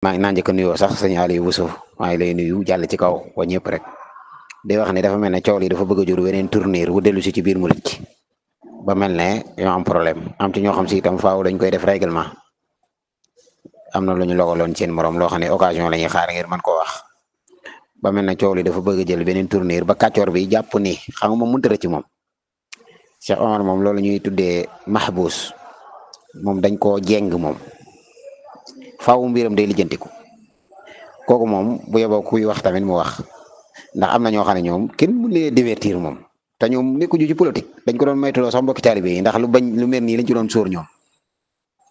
maa ngi naan njëkk a nuyoo sax sëñ Aliou Bousso maa ngi lay nuyu jàll ci kaw wa ñëpp rek di wax ne dafa mel ne coow li dafa bëgg a jur weneen tournure wu dellu si ci biir murit ci ba mel ne ñoo am problème am ci ñoo xam si itam faaw dañ koy def règlement am na lu ñu logaloon seen morom loo xam ne occasion la ñuy xaar ngir mën koo wax ba mel ne coow li dafa bëgg a jël beneen tournure ba kàccoor bi jàpp ni xam nga moom mënta rëcc ci moom Cheikh Omar moom loolu ñuy tuddee mahbus moom dañ koo jéng moom faaw mbiram day lijjantiku kooku moom bu yeboo kuy wax tamit mu wax ndax am na ñoo xam ne ñoom kenn mënu leen divertir moom te ñoom nekkuñu ci politique dañ ko doon maytuloo sax mbokki taalibe yi ndax lu bañ lu mel nii lañ ci doon sóor ñoom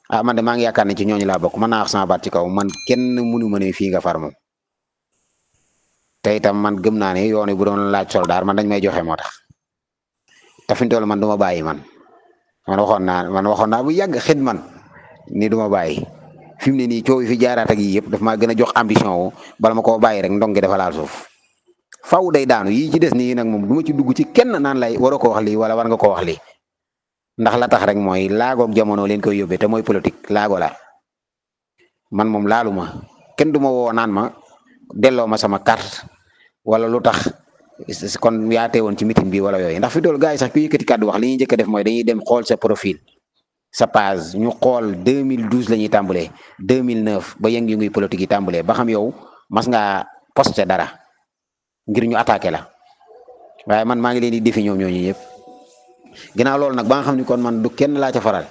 ah man de maa ngi yaakaar ne ci ñooñu laa bokk mën naa wax sama baat ci kaw man kenn mënu ma ne fii nga far moom te itam man gëm naa ne yoon bu doon laaj soldaar man dañ may joxe moo tax te fi mu toll man du ma bàyyi man waxoon naa bu yàgg xit man ni du ma bàyyi fi mu ne nii coow yi fi jaaraat ak yi yëpp daf maa gën a jox ambition wu bala ma koo bàyyi rek ndongi dafa laal suuf faaw day daanu yii ci des nii nag moom du ma ci dugg ci kenn naan lay waroo ko wax lii wala war nga ko wax lii ndax la tax rek mooy laagoog jamono leen koy yóbbee te mooy politique laago la man moom laalu ma kenn du ma woo naan ma delloo ma sama carte wala lu tax kon yaa teewoon ci meeting bi wala yooyu ndax fi dool gars yi sax ku yëkkati kàddu wax li ñuy njëkk a def mooy dañuy dem xool sa profil sa page ñu xool 2012 la ñuy tàmbalee 2009 ba yëngu-yënguy politique yi tàmbalee ba xam yow mas ngaa posté dara ngir ñu attaqué la waaye man maa ngi leen di defi ñoom ñooñu ñëpp ginnaaw loolu nag ba nga xam ni kon man du kenn laa ca faral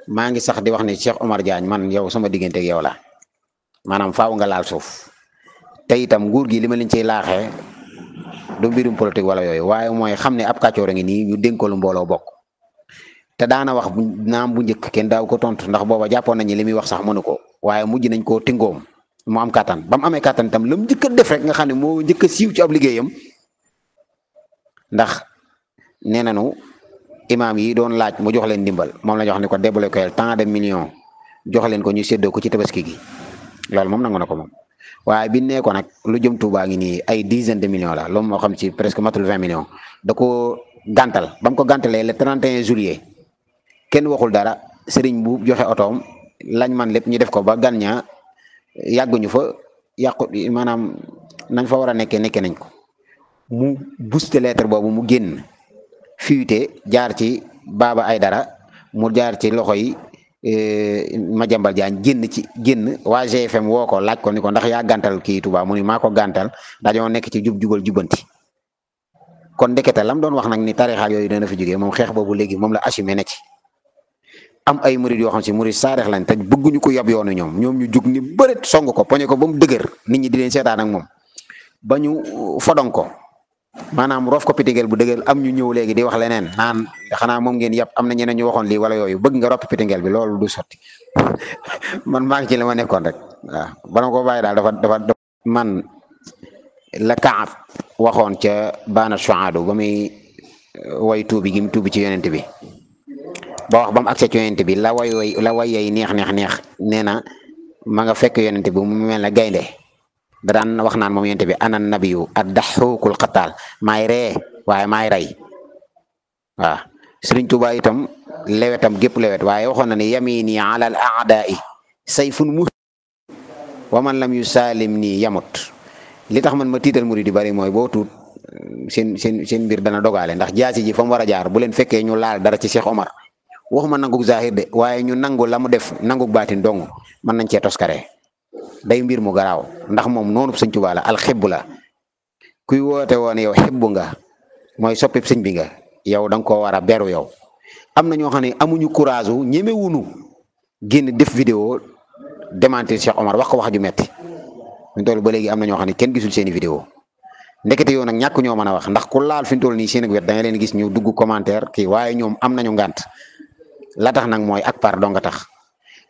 maa ngi sax di wax ne Cheikh Omar Diagne man yow sama diggante ak yow la maanaam faaw nga laal suuf te itam nguur gi li ma leen ciy laaxee du mbirum politique wala yooyu waaye mooy xam ne ab kàccoor a ngi nii ñu dénkalu mbooloo bokk te daana wax naam bu njëkk kenn daaw ko tontu ndax booba jàppoon nañu li muy wax sax mënu ko waaye mujj nañ koo tingoom mu am kattan ba mu amee kattan itam la mu njëkk a def rek nga xam ne moo njëkk a siiw ci ab liggéeyam ndax nee nañu imaam yi doon laaj mu jox leen ndimbal moom la ñu wax ne ko débloqué tant de millions jox leen ko ñu séddoo ko ci tabaski gi loolu moom nangu na ko moom waaye bi nee ko nag lu jëm Tuubaa ngi nii ay dizaine de millions la loolu moo xam ci presque matul 20 millions da ko gàntal ba mu ko gàntalee le 31 juillet kenn waxul dara sëriñ bu joxe otoom lañ man lépp ñu def ko ba gan ña yàgguñu fa yàqu maanaam nañ fa war a nekkee nañ ko mu booster lettre boobu mu génn fuité jaar ci Baba Aydara mu jaar ci loxo yi Madiambal Diagne génn waa GFM woo ko laaj ko ni ko ndax yaa gàntal kii Touba mu ni maa ko gàntal dañoo nekk ci jubal jubanti kon ndekete lam doon wax nag ni tarixaal yooyu dana fi jógee moom xeex boobu léegi moom la assumé na ci am ay murid yoo xam si murid saareex lañ te bëgguñu ko yab yoonu ñoom ñu jug ni bëreet song ko poñe ko ba mu dëgër nit ñi di leen seetaan ak moom ba ñu fodon ko maanaam roof ko pitingel bu dëgër am ñu ñëw léegi di wax leneen naan xanaa moom ngeen yàpp am na ñeneen ñu waxoon lii wala yooyu bëgg nga ropp pitingel bi loolu du sotti man maa ngi ci li ma nekkoon rek waaw bana ko bàyyi daal dafa man la Kaab waxoon ca baana Suaadu ba muy way tuubi gi mu tuubi ci yonent bi ba wax ba mu accès ci yonent bi la way yay neex nee na ma nga fekk yonent bi mu mel ne gaynde da daan wax naan moom yonent bi ana nabiyu ad-daxuukul xataal maay ree waaye maay rey waaw Sëriñ Tuubaa itam lewetam gépp lewet waaye waxoon na ne yamini ala al aadaa'i sayfun mu wa man lam yusalim nii yamut li tax man ma tiital murid di bari mooy boo tuut seen mbir dana dogaale ndax jaasi ji fa mu war a jaar bu leen fekkee ñu laal dara ci Cheikh Omar waxuma nangug zahir de waaye ñu nangu la mu def nangug baatin dong mën nañ cee toskare day mbir mu garaaw ndax moom noonu sëñ Tuubaa la alxibbu la kuy woote woon yow xibbu nga mooy soppi sëñ bi nga yow da nga koo war a beru yow am na ñoo xam ne amuñu courage wu ñemewunu génn def vidéo démentir Cheikh Omar wax ko wax ju metti fi mu toll ba léegi am na ñoo xam ne kenn gisul seeni vidéo ndekete yow nag ñàkk ñoo mën a wax ndax ku laal fi mu toll nii seen wet da nga leen gis ñu dugg commentaire kii waaye ñoom am nañu ngànt la tax nag mooy ak par dong nga tax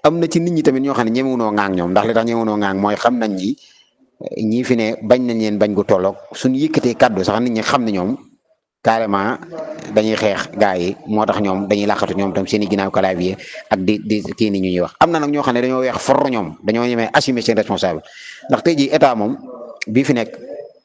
am na ci nit ñi tamit ñoo xam ne ñemewunoo ŋaang ñoom ndax li tax ñemewunoo ŋaang mooy xam nañ ñi ñii fi ne bañ nañ leen bañ gu tolloog suñu yëkkatee kàddu sax nit ñi xam ne ñoom carrément dañuy xeex gaa yi moo tax ñoom dañuy laqatu ñoom tam seen i ginnaaw clavier ak di kii ni ñuy wax am na nag ñoo xam ne dañoo weex for ñoom dañoo ñemee assumer seen responsable ndax tey jii état moom bii fi nekk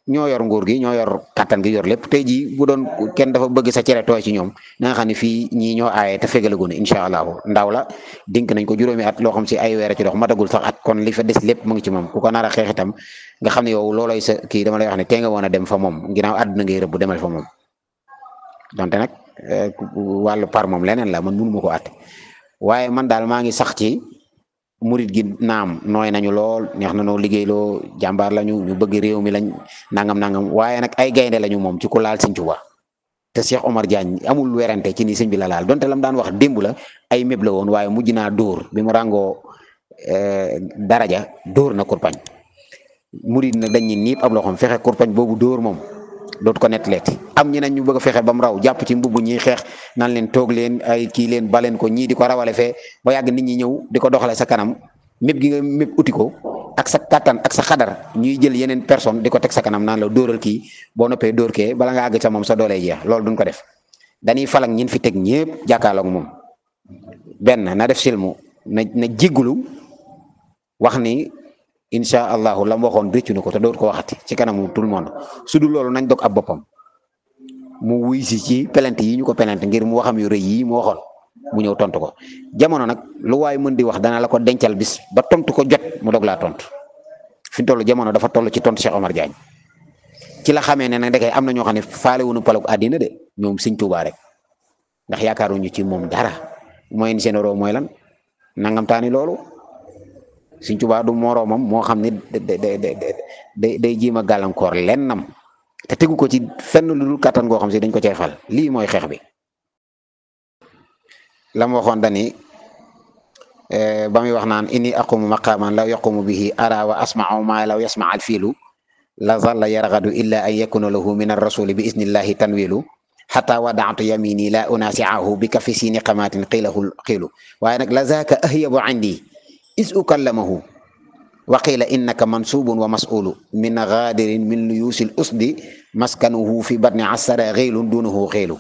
ñoo yor nguur gi ñoo yor kattan gi yor lépp tey jii bu doon kenn dafa bëgg sa cere tooy ci ñoom na nga xam ne fii ñii ñoo aaye te fegalagu ne incha allahu ndaw la dénk nañ ko juróomi at loo xam si ay weer ci dox matagul sax at kon li fa des lépp mu ngi ci moom ku ko nar a xeex itam nga xam ne yow looloy sa kii dama lay wax ne tee nga woon a dem fa moom ginnaaw àdduna ngay rëbb demal fa moom donte nag wàllu par moom leneen la man mënu ma ko àtte waaye man daal maa ngi sax ci murit gi naam nooy nañu lool neex na noo liggéeyloo jàmbaar lañu ñu bëgg réew mi lañ nangam waaye nag ay gaynde lañu moom ci ku laal Sëñ Tuubaa te Cheikh Omar Diagne amul werante ci ni sëñ bi la laal donte lam daan wax démb la ay méb la woon waaye mujj naa dóor bi mu ràngoo daraja dóor na kurpañ murit nag dañ ñi niip ab loxoom fexe kurpañ boobu dóor moom dootu ko nettaleeti am ñeneen ñu bëgg a fexe ba mu raw jàpp ci mbubb ñiy xeex naan leen toog leen ay kii leen baleen ko ñii di ko rawale fee ba yàgg nit ñi ñëw di ko doxale sa kanam mépp gi nga mépp uti ko ak sa kattan ak sa xadar ñuy jël yeneen personne di ko teg sa kanam naan la dóoral kii boo noppee dóor kee bala nga àgg sa moom sa doolee jeex loolu duñ ko def dañuy falak ñin fi teg ñëpp jàkkaarloog moom benn na def silmu na jéggulu wax ni incha allahu la mu waxoon rëccu na ko te dootu ko waxati ci kanamu tout le monde su dul loolu nañ dog ab boppam mu wuy si ci pelante yi ñu ko pelante ngir mu waxam yu rëy yi mu waxoon mu ñëw tontu ko jamono nag lu waay mën di wax dana la ko dencal bis ba tontu ko jot mu dog laa tontu fi mu toll jamono dafa toll ci tontu Cheikh Omar Diagne ci la xamee ne nag ndekay am na ñoo xam ne faale wuñu palug àddina de ñoom Sëñ Tuubaa rek ndax yaakaaruñu ci moom dara moyen généraux mooy lan nangam taani loolu. Sëñ Tuubaa du moroomam moo xam ne day jéem a gàllankoor lennam te tegu ko ci fenn lu dul kattan goo xam si dañ ko cay fal lii mooy xeex bi la mu waxoon dani ba muy wax naan inni aqumu maqaman law yaqumu bihi ara wa asma'u ma law yasma al fiilu la zalla yargadu illa an yakuna lahu min ar-rasuli bi isnillahi tanwilu xata wadaatu yamini la unasiahu bi kafi si niqamatin xiilahu xiilu waaye nag la zaaka ahyabu indi is ukallamahu wa qila innaka mansubun wa mas'ulu min ghadirin min luyusil usdi maskanuhu fi batni asara ghaylun dunahu ghaylu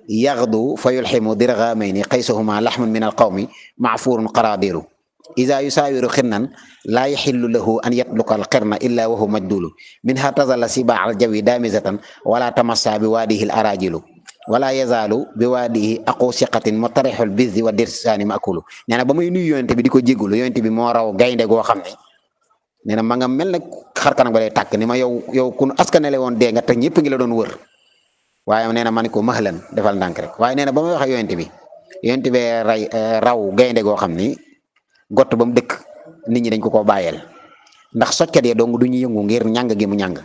yaghdu fa yulhimu dirghamayni qaysahuma lahmun min alqawmi ma'furun qaradiru idha yusawiru khirnan la yahillu lahu an yatluqa alqirna illa wa huwa majdulu minha tazalla siba aljawi damizatan wala tamassa biwadihi alarajilu wala yazaalu bi waadihi aqu siqatin mutarixul bizzi wa dirsaani makulu nee na ba muy nuyu yonente bi di ko jégalu yonente bi moo raw gaynde goo xam ne nee na ma nga mel ne xarkanam ba lay tàkk ni ma yow kun askanele woon dee nga te ñëpp ngi la doon wër waaye nee na ma ne ko mahlan defal ndànk rek waaye nee na ba may wax ak yonente bi raw gaynde goo xam ni gott ba mu dëkk nit ñi dañ ko koo bàyyeel ndax soccet ya dong du ñu yëngu ngir ñàng gi mu ñàng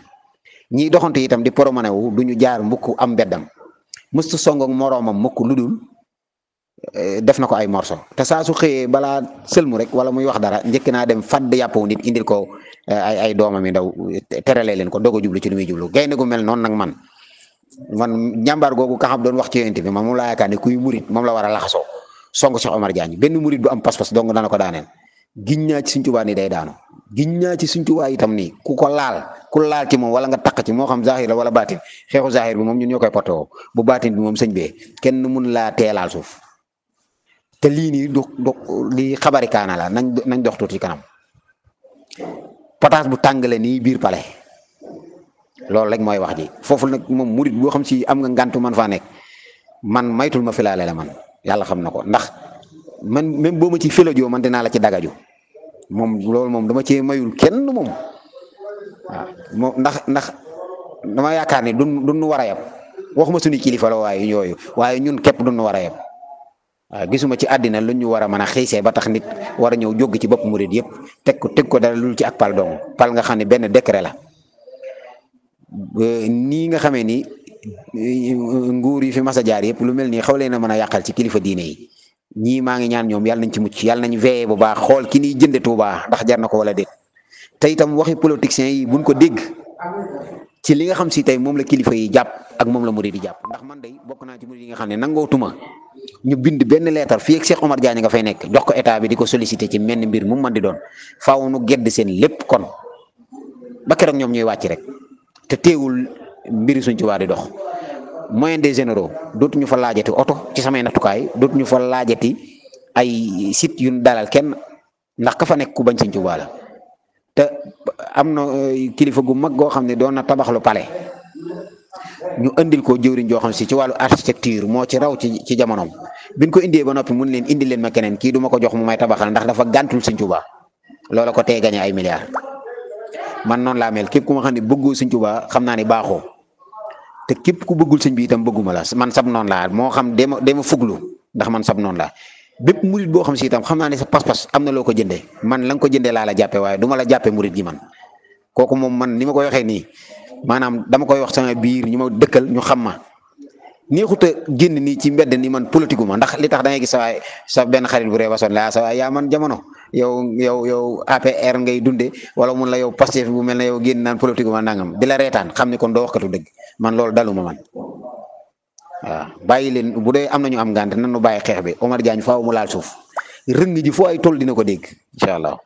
ñiy doxantu itam di promené wu du ñu jaar mbukk am mbeddam mëstu songoog moroomam mukk lu dul def na ko ay morso te saa su xëyee balaa sëlmu rek wala muy wax dara njëkk naa dem fàdd yàppawu nit indil ko ay doomam yi ndaw terale leen ko doog a jublu ci li muy jublu gaynde gu mel noonu nag man njàmbaar googu ka xam doon wax ci yonent bi moom laa yaakaar ne kuy murit moom la war a laxasoo song Cheikh Omar Diagne benn murit bu am pas-pas dong dana ko daaneel giñ ñaa ci Sëñ Tuubaa ni day daanu giñ ñaa ci Sëñ Tuubaa itam nii ku laal ci moom wala nga taq ci moo xam zahir la wala baatin xeexu zahir bi moom ñun ñoo koy porté woo bu baatin bi moom sëñ bee kenn mun laa teelaal suuf te lii nii du lii xabari kaana la nañ dox tuuti kanam pataas bu tàngale nii biir pale loolu rek mooy wax ji foofu nag moom murit boo xam si am nga ngantu man faa nekk man maytul ma filaale la man yàlla xam na ko ndax man même boo ma ci filajoo man dinaa la ci dagaju moom loolu moom dama cee mayul kenn moom waaw moom ndax dama yaakaar ni duñ war a yab waxuma suñu kilifa la waaye ñun képp duñ war a yab waaw gisuma ci àddina lu ñu war a mën a xiisee ba tax nit war a ñëw jóg ci bopp murid yëpp teg ko dara lu ci ak pal dong pal nga xam ne benn décret la nii nga xamee ni nguur yi fi mas a jaar yëpp lu mel nii xaw leen a mën a yàqal ci kilifa diine yi ñii maa ngi ñaan ñoom yàlla nañ ci mucc yàlla nañ veillé bu baax xool ki niy jënde Tuubaa ndax jar na ko wala déet te itam waxi politiciens yi buñ ko dégg ci li nga xam si tey moom la kilifa yi jàpp ak moom la murid yi jàpp ndax man day bokk naa ci murid yi nga xam ne nangootuma ñu bind benn leetar fii ak Cheikh Omar Diagne nga fay nekk jox ko état bi di ko sollicité ci menn mbir mu mën di doon faaw nu gedd seen lépp kon ba keroog ñoom ñuy wàcc rek te teewul mbiri Sëñ Tuubaa di dox moyen des généraux dootuñu fa laajati oto ci samay nattukaay dootuñu fa laajati ay site yu dalal kenn ndax ka fa nekk ku bañ Sëñ Tuubaa la te am na kilifa gu mag goo xam ne doon na tabaxlu palais ñu andil ko jëwriñ joo xam si ci wàllu architecture moo ci raw ci jamonoom biñ ko indee ba noppi mun leen indi leen ma keneen kii du ma ko jox mu may tabaxal ndax dafa gàntul Sëñ Tuubaa loola ko tee gañe ay milliards man noonu laa mel képp ku ma xam ne bëggoo Sëñ Tuubaa xam naa ne baaxoo te képp ku bëggul sëñ bi itam bëgguma la man sab noonu laa moo xam dema fuglu ndax man sab noonu laa bépp murit boo xam si itam xam naa ne sa pas-pas am na loo ko jëndee man la nga ko jëndee laa la jàppe waaye du ma la jàppe murit gi man kooku moom man ni ma koy waxee nii maanaam dama koy wax sama biir ñu ma dëkkal ñu xam ma neexut a génn nii ci mbedd ni man politique ma ndax li tax da ngay gis sa benn xarit bu ree wasoon la sa waay yaa man jamono yow APR ngay dunde wala mun la yow Pastef bu mel ne yow génn naan politique ma nangam di la reetaan xam ne kon doo waxkatu dëgg man loolu daluma man waaw bàyyi leen bu dee am nañu am ngànt nan nu bàyyi xeex bi Omar Diagne faaw mu laal suuf rëng ji foo ay toll dina ko dégg incha allah